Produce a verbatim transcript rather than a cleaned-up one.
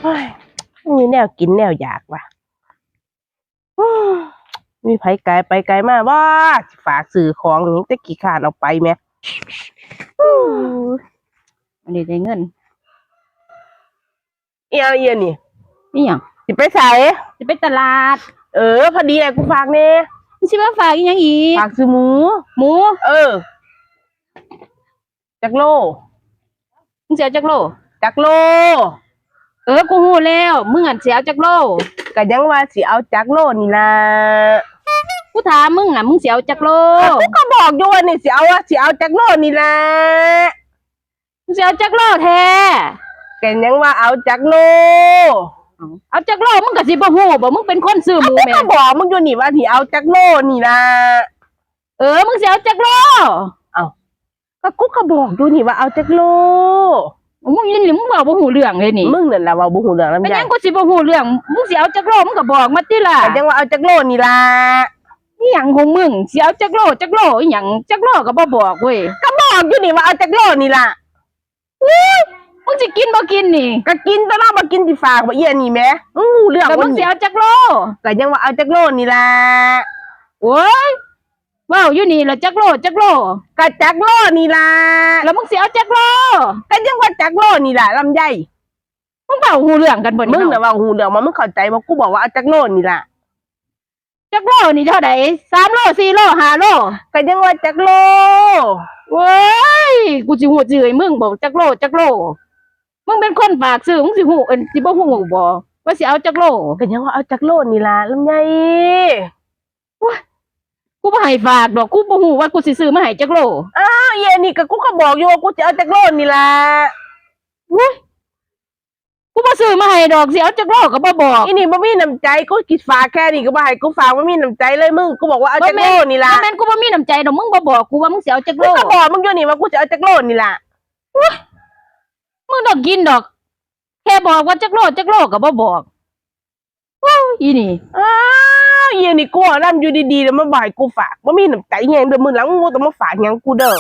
เฮ้ย มีแนวกินแนวอยากว่ะ มีไผไกลไปไกลมาบ่ สิฝากซื้อของนี่แต่ขี้คร้านเอาไปแหม อันนี้ได้เงิน เอียเอียนี่ นี่หยัง สิไปไส จะไปตลาด เออ พอดีแหละกูฝากแน่ มึงสิมาฝากอีหยังอีก ฝากซื้อหมู หมู เออ จักโล มึงสิเอาจักโล จักโล เออกูฮู้แล้วมึงอันสิเอาจักโล ก็ยังว่าสิเอาจักโลนี่ล่ะ กูถามมึงอ่ะมึงสิเอาจักโล กูก็บอกอยู่ว่านี่สิเอาว่าสิเอาจักโลนี่ล่ะ มึงสิเอาจักโลแท้ ก็ยังว่าเอาจักโล เอาจักโลมึงก็สิบ่ฮู้บ่มึงเป็นคนซื้อหมู กู แม่ ก็บอกมึงอยู่นี่ว่าสิเอาจักโลนี่ล่ะ เออมึงสิเอาจักโล ก็กูก็บอกอยู่นี่ว่าเอาจักโล มึงยินหรือมึงเว้าบ่ฮู้เรื่องเลยนี่ มึงนั่นแหละเว้าบ่ฮู้เรื่องลำ เป็น ไย หยังกูสิบ่ฮู้เรื่องมึงสิเอาจักโลมึงก็บอกมาติล่ะ ก็ยังว่าเอาจักโลนี่ล่ะ อีหยังของมึงสิเอาจักโลจักโลอีหยังจักโลก็บ่บอกเว้ย ก็บอกอยู่นี่ว่าเอาจักโลนี่ล่ะ มึงสิกินบ่กินนี่ ก็กินตัวเนาะบ่กินสิฝากบ่เอียนี่แหมมึงฮู้เรื่อง แล้ว บ่ มึงสิ นี่ เอาจักโล ก็ยังว่าเอาจักโลนี่ล่ะ โอ้ยเว้าอยู่นี่ละจักโลจักโล ก็จักโลนี่ล่ะ แล้วมึงสิเอาจักโล ก็ยังว่าจักโลนี่ล่ะลำไย มึงเว้าฮู้เรื่องกันบ่นี่ มึงน่ะว่าฮู้เรื่องมามึงเข้าใจบ่กูบอกว่าเอาจักโลนี่ล่ะ จักโลนี่เท่าใดสามโลสี่โลห้าโล ก็ยังว่าจักโล เว้ยกูสิฮู้ชื่อให้มึงบอกจักโลจักโล มึงเป็นคนฝากซื้อมึงสิฮู้เอิ้นสิบ่ฮู้บ่ว่าสิเอาจักโล ก็ยังว่าเอาจักโลนี่ล่ะลำไย กูบ่ให้ฝากดอกกูบ่ฮู้ว่ากูสิซื้อมาให้จักโล อ้าวเอียนี่ก็กูก็บอกอยู่ว่ากูจะเอาจักโลนี่ล่ะ กูบ่ซื้อมาให้ดอกสิเอาจักโลก็บ่บอก อีนี่บ่มีน้ำใจกูคิดฝากแค่นี้ก็บ่ให้กูฝากบ่มีน้ำใจเลยมึงกูบอกว่าเอาจักโลนี่ล่ะ บ่แม่นกูบ่มีน้ำใจดอกมึงบ่บอกกูว่ามึงสิเอาจักโล กูก็บอกมึงอยู่นี่ว่ากูจะเอาจักโลนี่ล่ะ มึงต้องกินดอก แค่บอกว่าจักโลจักโลก็บ่บอกโอ้ยอีนี่ อ้าวเอียนี่กูเอาน้ำอยู่ดีๆแล้วมาบ่ให้กูฝากบ่มีน้ำใจแฮงเด้อมื้อหลังมึงบ่ต้องมาฝากหยังกูเด้อ